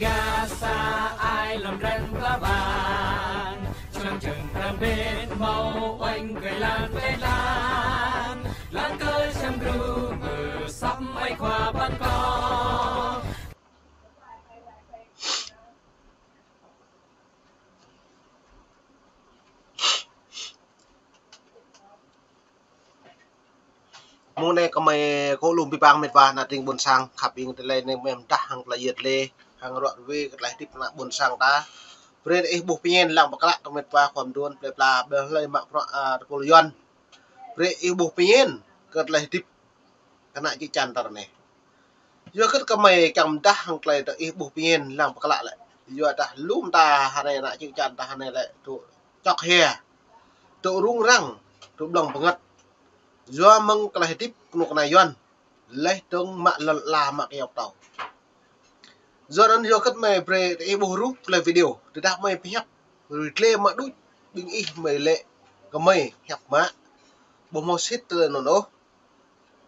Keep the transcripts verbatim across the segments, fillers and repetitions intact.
Gah sa ai lŏm drăng pla bang, čơnăng čơng pram bĕt hmâo uănh kơi lăng kơi lăng, lăng kơ čăm gru mơ săp ai khua păn kơ. Mơ̆ng anai kơmơi kơ lŏm pơpă mĕt wa ană tring ƀôn sang khăp ing tơlơi anai mơ̆n dah hăng tơlơi yet lĕ hăng ruă wĕ kơ tơlơi hơdip ană ƀôn sang ta. Brơi ih ƀuh pơñen lăng pơklă kơ mĕt wa khua mơdron plơi pla ƀơi hlơi mă prăk, a, tơpul Yuan. Brơi ih ƀuh pơñen kơ tơlơi hơdip kơ ană čư̆ čan ta ră anai. Yua kơ kơmơi kiăng mơdah hăng tơlơi tơ ih ƀuh pơñen lăng pơklă lĕ. Yua dah lŏm ta hơnai ană čư̆ čan ta hơnai lĕ tŭ čŏk hia, tŭ rŭng răng, tŭ blŏng bơngăt. Yua mơ̆ng tơlơi hơdip kơnuk kơna Yuan, laih dơ̆ng mă lŏn ala mă kơyâo pơtâo. Yua anŭn yua kơ mơi brơi ih ƀuh rup tơlơi video, tơdah mơi pơhiăp, rui tlĕ mă đôč, ƀing ih mơi lĕ kơmơi hiăp mă, ƀu hmâo sĭt tơlơi anŭn ôh.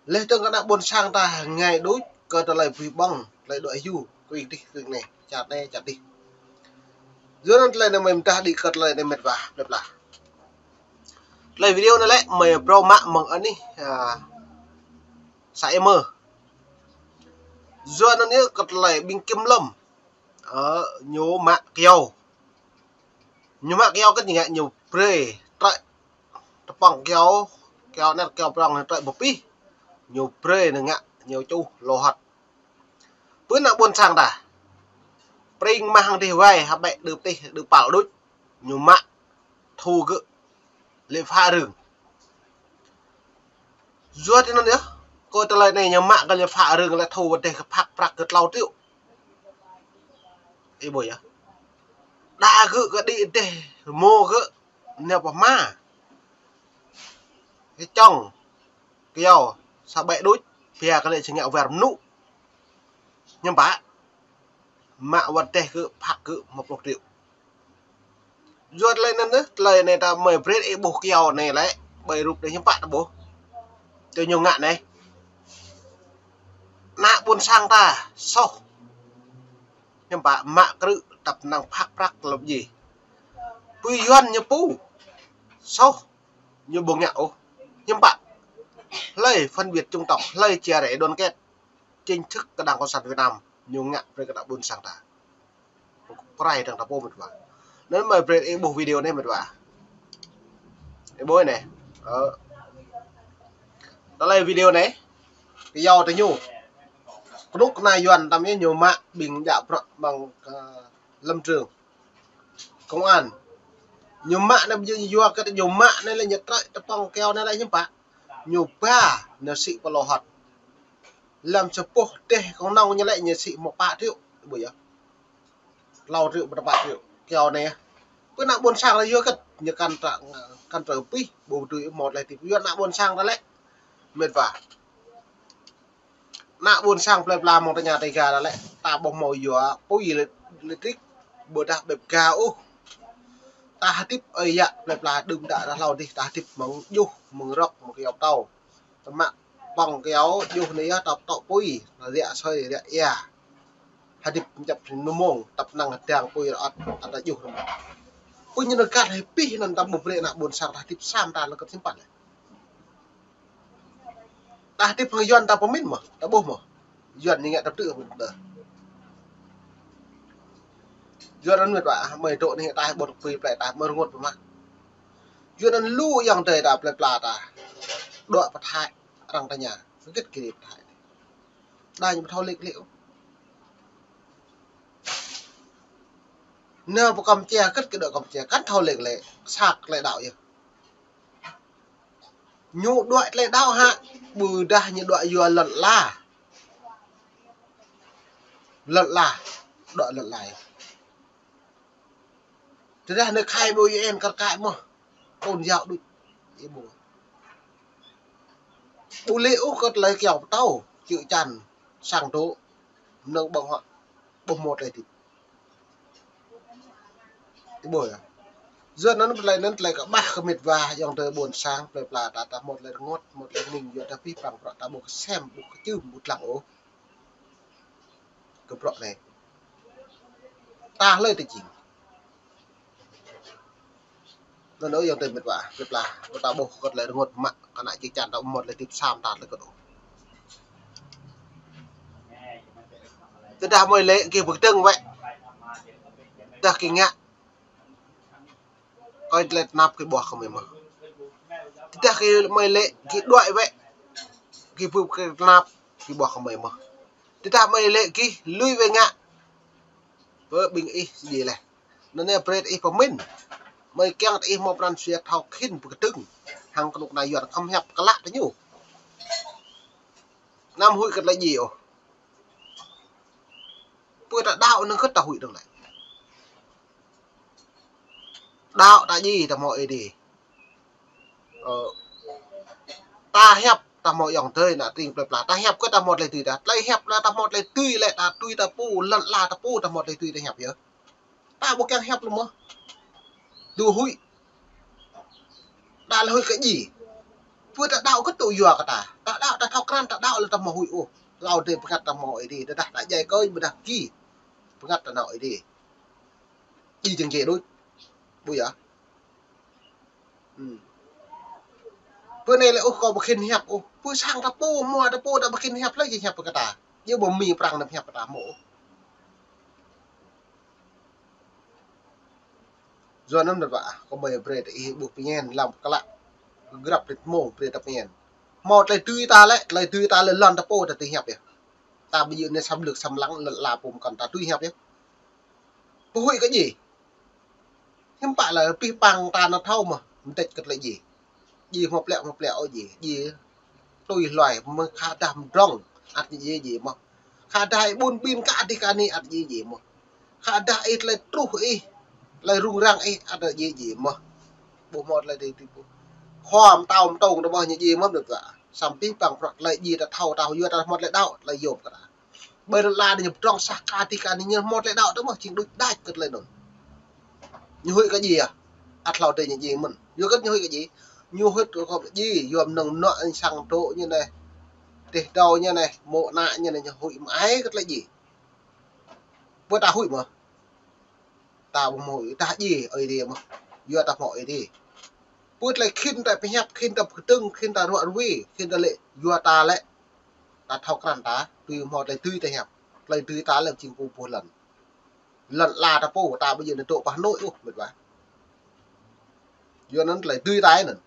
Laih dơ̆ng kơ ană ƀôn sang ta ngă đôč kơ tơlơi bơwih ƀơ̆ng, tơlơi đuaĭ hyu, kơ ih dih kơ anai, čar anai, čar dih. Yua anŭn tơlơi anai mơi mơdah đĭ kơ tơlơi anai mĕt wa, plơi pla. Tơlơi video anai lĕ mơi phrâo mă mơ̆ng anih, a, sa email. Yua anŭn yơh kơ tơlơi ƀing Kiểm Lâm, ơ, ñu mă kơyâo. Ñu mă kơyâo kơ ñu ngă ñu brơi trơi tơpŏng kơyâo, kơyâo anai kơyâo prŏng trơi pơpih. Ñu brơi ñu ngă ñu čuh lŏ hŏt. Pơ ană ƀôn sang ta. Pring mah hăng dih wai hơbĕ đưp tih đưp pal đôč. Ñu mă thu gơ̆ lĕ phă rưng. Yua tui anŭn yơh, kơ tơlơi anai ñu mă gơ̆ lĕ phă rưng lĕ thu wơ̆t dêh kơ phak prăk gơ̆ klâo triệu. Ih ƀuh yơh. Đa gơ̆ kơ đĭ dêh mơ̆ gơ̆ nao pơ hma. Kơ čŏng kơyâo sa ƀĕ đôč, pia kơ lĕ čơngă war mơnŭ. Hiư̆m pă? Mă wơ̆t dêh gơ̆ phak gơ̆ hmâo pluh triệu. Yua tơlơi anŭn yơh, tơlơi anai ta mơi brơi ih ƀuh kơyâo anai lĕ, ƀơi rup anai hiư̆m pă ta ƀuh. Tui ñu ngă anai. Ană ƀôn sang ta soh. Hiư̆m pă mă krư̆ tăp năng phak prăk lŏm djai. Pui Yuan ñu pô soh, ñu ƀu ngă ôh. Hiư̆m pă? Hlơi phân biệt chủng tộc, hlơi chia rẽ đoàn kết. Chính thức kơ Đảng Cộng sản Việt Nam ñu ngă brơi kơ ană ƀôn sang ta. Prai dăng ta pô mĕt wa. Anŭn mơi brơi ih ƀuh video anai mĕt wa. Ih ƀuh anai. Ơ. Tơlơi video anai. Kơyâo tơ ñu. Kơnuk kơna Yuan tam yơh ñu mă ƀing djă prăk ƀơ̆ng kơ lâm trường, công an. Ñu mă anai ƀu djơ̆ yua kơ ñu mă anai lĕ ñu trơi tơpŏng kơyâo anai lĕ hiư̆m pă. Ñu ba ñu sĭ pơ lŏ hŏt. Lăm sa boh dêh kơnong ñu lĕ ñu sĭ hmâo pă triệu. Ƀu yơh. Klâo triệu ƀu tơ pă triệu. Kơyâo anai. Pơ ană ƀôn sang lĕ yua kơ ñu kăn tră, kăn tră pih, ƀu dưi hmâo tơlơi hơdip. Yua ană ƀôn sang ta lĕ. Mĕt wa. Ană ƀôn sang plơi pla mơ̆ng tơña tơga ta lĕ, ta ƀu hmâo yua apui lĕ, lĕ trik, ƀôdah bĕp ga ôh. Ta hơdip ơi yă plơi pla đưm đă ta hlâo dih, ta hơdip mơ̆ng djuh, mơ̆ng rơ̆k, mơ̆ng kơyâo pơtâo. Ta mă ƀơ̆ng kơyâo djuh anai yơh ta pơtŏ apui, ta riă asơi, riă ia. Hơdip mơčăp mơmông, tăp năng hơdang apui rơ̆t, ăt ta djuh rơmah. Apui ñu nao găn hĭ pih anŭn ta ƀu brơi ană ƀôn sang ta hơdip sam ta lơkơt simpan lĕ. Ta hơdip hăng Yuan ta pơmĭn mơ̆, ta ƀuh mơ̆. Yuan ñu ngă tơptư̆ mơ̆ tơ. Yuan anŭn mĕt wa, mơi dŏ anai ta ƀuh pui plơi ta mơi rơngot pơmă. Yuan anŭn lu ayŏng adơi ta plơi pla ta. Dŏ pơ Thái, arăng tơña. Hơget kơ rai pơ Thái. Đa ñu ƀu thâo lĕ lĕ. Nao pơ Kampuchia, hơget kơ dŏ Kampuchia, kăn thâo lĕ lĕ, sak lĕ đaŏ yơh. Ñu dŏ tơlơi đaŏ hă, ƀôdah ñu dŏ yua lŏn ala. Lŏn ala, dŏ lŏn ala. Tơdah nao khai ƀu yên kar kaĭ mơ̆, tôn giáo đôč. Ih ƀuh. Ƀu lĕ ôh kơ tơlơi kơyâo pơtâo, čư̆ čan, sang dŏ, mơnơ̆ng ƀơ̆ng hŏ, ƀu hmâo tơlơi hơdip. Ih ƀuh yơh. Yua anŭn tơlơi anŭn tơlơi kơƀah kơ mĕt wa ayŏng adơi ƀôn sang, plơi pla ta ta hmâo tơlơi rơngot, hmâo tơlơi hning, yua ta pih prăng prăk ta ƀu kơsem, ƀu kơčưm, ƀu dlăng ôh. Kơ bruă anai. Ta hlơi ta jing. Anŭn ơ ayŏng adơi met wa, met wa, ta ƀuh kơ tơlơi rơngot mă, kơ ană čư̆ čan ta ƀu hmâo tơlơi hơdip sa mơta tơlơi kơđŏ. Tơdah mơi lĕ gih pơkơdơ̆ng wơ̆t. Tơdah gih ngă. Kơi tơlơi tơnap gih ƀuh kơ mơi mơh. Tơdah gih mơi lĕ gih đuaĭ wơ̆t. Gih ƀuh kơ tơnap gih ƀuh kơ mơi mơh. Tơdah mơi lĕ gih lui wơ̆t ngă. Bơ ƀing ih djai laih. Anŭn yơh brơi ih pơmĭn. Mơi kiăng ih hmâo pran jua thâo khĭn pơkơdơ̆ng. Hăng kơnuk kơna Yuan khŏm hiăp klă tơ ñu. Anăm huĭ kơ tơlơi djai ôh. Pơ ta đaŏ anŭn kơ ta huĭ dơ̆ng lĕ. Đaŏ ta djai ta hmâo Ơi Adai. Ơ, ta hiăp ta hmâo ayŏng adơi ană tring plơi pla. Ta hiăp kơ ta hmâo tơlơi dưi ta. Tơlơi hiăp ta hmâo tơlơi dưi lĕ ta tui ta pô, lŏn ala ta pô ta hmâo tơlơi dưi ta hiăp yơh. Ta ƀu kiăng hiăp lu mơh. Dŏ huĭ. Đa lĕ huĭ kơ djai. Pơ ta đaŏ kơ tŭ yua kơ ta. Ta đaŏ ta thâo krăn ta đaŏ lĕ ta hmâo huĭ ôh. Hlâo adih pơngăt ta hmâo Ơi Adai. Tơdah ta djai kơi ƀôdah gih. Pơngăt ta nao Ơi Adai. Djai jing djai đôč. Ƀu yơh. Pơ anai lĕ ôh kâo ƀu khĭn hiăp ôh. Pơ sang ta pô, hmua ta pô ta ƀu khĭn hiăp lĕ či hiăp kơ ta. Yua ƀu mĭn prăng anăm hiăp kơ ta hmâo ôh. Yua anŭn met wa, kơ mơi brơi ta ih ƀuh pơñen lăm klă. Grăp rit mông brơi ta pơñen. Hmâo tơlơi dưi ta lĕ, tơlơi dưi ta lĕ lŏn ta pô ta dưi hiăp yơh. Ta ƀu djơ̆ anai xâm lược xâm lăng lŏn ala pô mơkŏn ta dưi hiăp yơh. Ƀu huĭ kơ djai. Hiư̆m pă lĕ pih păng ta anŭn thâo mơh, mơdĕč kơ tơlơi djai. Djai hmâo plĕ, hmâo plĕ ôh djai. Djai tui hluai mơ̆ khă dah mơdrŏng, ăt djai djai mơh. Khă dah ih ƀun ƀin kơ adih kơ anih ăt djai djai mơh. Khă dah ih tơlơi truh ih, tơlơi rŭng răng ih ăt djai djai mơh. Ƀu hmâo tơlơi djai djai ƀu. Khua mơtao mơtông ta ƀuh ñu djai mơh đôč wa. Samơ̆ pih păng prăk tơlơi djai ta thâo ta yua ta hmâo tơlơi đaŏ, tơlơi yôm kơ ta. Ƀơi lŏn ala anai ñu pơdrŏng sah kơ adih kơ anih ñu hmâo tơlơi đaŏ tơ mơh jing đôč đač kơ tơlơi anŭn. Ñu huĭ kơ djai yơh. Ăt hlâo adih ñu djai mơ̆n. Yua kơ ñu huĭ kơ djai. Ñu huĭ kơ djai, yua mơnơ̆ng mơnuă sang dŏ ñu anai. Tih dâo ñu anai, mô̆ ană ñu anai ñu huĭ mơai kơ tơlơi djai. Pơ ta huĭ mơh. Ta ƀu hmâo Ơi Adai, Ơi Adai mơh. Yua ta hmâo Ơi Adai. Pơ tơlơi khĭn ta pơhiăp, khĭn ta pơkơdơ̆ng, khĭn ta ruă ruai, khĭn ta lĕ, yua ta lĕ. Ta thâo krăn ta, tui hmâo tơlơi dưi ta hiăp. Tơlơi dưi ta lĕ jing pô ƀuh lŏn. Lŏn ala ta pô, ta ƀu djơ̆ anai dŏ pơ Hà Nội ôh, met wa. Yua anŭn tơlơi dưi ta anŭn.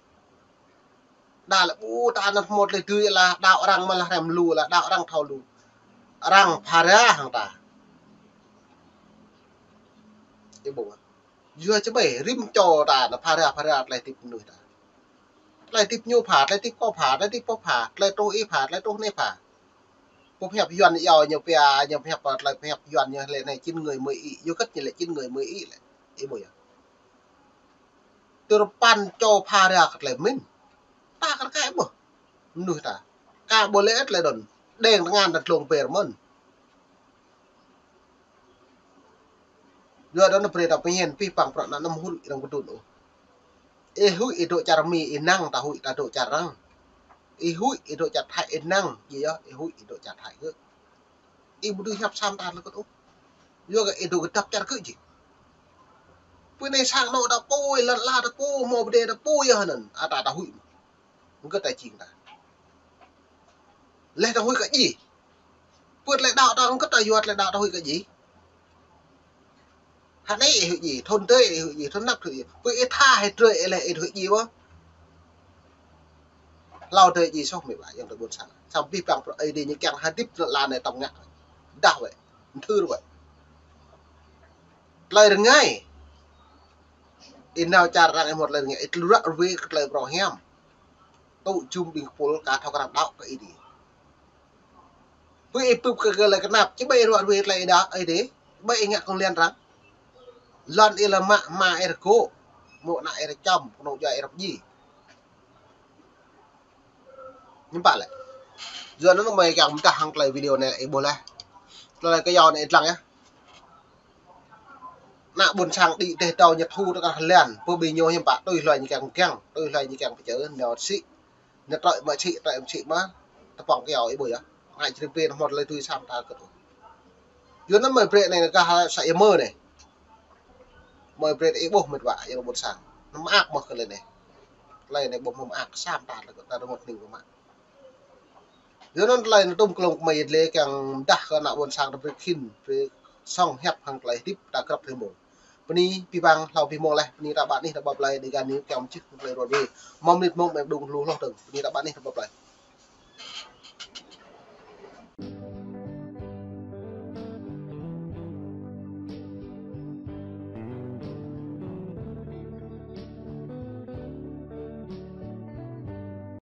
Đa lĕ ƀu ta anŭn hmâo tơlơi dưi lĕ đaŏ arăng mơ̆ lĕ hrăm lu lĕ đaŏ arăng thâo lu. Arăng phara hăng ta. Ih ƀuh. Yua čơƀai rĭm čô ta anŭn phara phara tơlơi hơdip mơnuih ta. Tơlơi hơdip ñu pha, tơlơi hơdip kâo pha, tơlơi hơdip pô pha, tơlơi truh ih pha, tơlơi truh anai pha. Pô pơhiăp Yuan iâu ñu pia, ñu pơhiăp tơlơi pơhiăp Yuan ñu lĕ anai chín người mười ý, yua kơ ñu lĕ chín người mười ý lĕ. Ih ƀuh yơh. Tơl păn čô phara kơ tơlơi mĭn. Ta kar kaĭ mơh. Mơnuih ta. Ka ƀu lĕ tơlơi đon. Đeng tơngan ta tlông pêr mơ̆n. Yua anŭn brơi ta pơñen pih păng prăk anăm huĭ arăng pơdun ôh. Ih huĭ ih dŏ čar Mi ih năng ta huĭ ta dŏ čar arăng. Ih huĭ ih dŏ čar Thái ih năng. Djai yơh ih huĭ ih dŏ čar Thái gơ̆. Ih ƀu dưi hiăp sa mơta tơlơi kơđŏ ôh. Yua kơ ih dŏ kơdăp čar gơ̆ djai. Pơ anai sang anŏ ta pô, lŏn ala ta pô, hmâo pơdai ta pô yơh anŭn. Ata ta huĭ mơh. Hơget ta jing ta. Lĕ ta huĭ kơ djai. Pơ tơlơi đaŏ ta hơget ta yua tơlơi đaŏ ta huĭ kơ djai. Hă anai ih huĭ djai, thŭn tơi ih huĭ djai, thŭn anăp huĭ djai. Pơ ih tha hơdrơi ih lĕ ih huĭ djai mơh. Hlâo adih djai soh met wa, ayŏng adơi ƀôn sang. Samơ̆ pih păng prăk Ơi Adai ñu kiăng hơdip lŏn ala anai tơm ngă. Dah wơ̆t, mơthưr wơ̆t. Tơlơi rơngai. Ih nao čar arăng ih hmâo tơlơi rơngai, ih tơlŭ ră ruai kơ tơlơi phrâo hiam. Tŭ jum ƀing kơpul ka thâo krăn đaŏ kơ Ơi Adai. Pơ ih bưp kơ tơlơi kơnap, či ƀai ruă ruai tơlơi Ơi Adai, Ơi Adai. Ƀai ih ngă kông lian arăng. Lŏn ih lĕ mă, ama ih rơgŏ. Mô̆ ană ih rơčăm, kơnuk djuai ih rơp djai. Hiư̆m pă lĕ. Yua anŭn mơi kiăng pơdah hăng tơlơi video anai ih ƀuh laih. Tơlơi kơ yua anai ih lăng yơh. Ană ƀôn sang đĭ teh tâo ñu thu tơ kah lian, pơ ƀing ñu hiư̆m pă tui hluai ñu kiăng kiăng, tui hluai ñu kiăng pơčeh, nao sĭ. Nao trơi mă sĭ, trơi mă sĭ mă, tơpŏng kơ yua ih ƀuh yơh. Ană čri pê hmâo tơlơi tui sa mơta kơđŏ. Yua anŭn mơi brơi anai kah sa ih mơ anai. Mơi brơi ih ƀuh mĕt wa, yua ană ƀôn sang. Mơak mơ̆ kơ tơlơi anai. Tơlơi anai ƀuh mơak sa mơta ta rơngot hning mơak. Yua anŭn tơlơi anŭn tŭm klông kơmơi yơh lĕ kiăng mơdah kơ ană ƀôn sang ta brơi khĭn, brơi sŏng hiăp hăng tơlơi hơdip ta krăp hrơi mông. Bơni abih bang hlâo abih mông laih, bơni tă ƀă anih tă ƀă plơi Dega News kiăng mơčih tơlơi ruai. Mơ̆ng mơnit mơ̆ng mơ̆ng đung hluh hloh dơ̆ng, bơni tă ƀă anih tă ƀă plơi.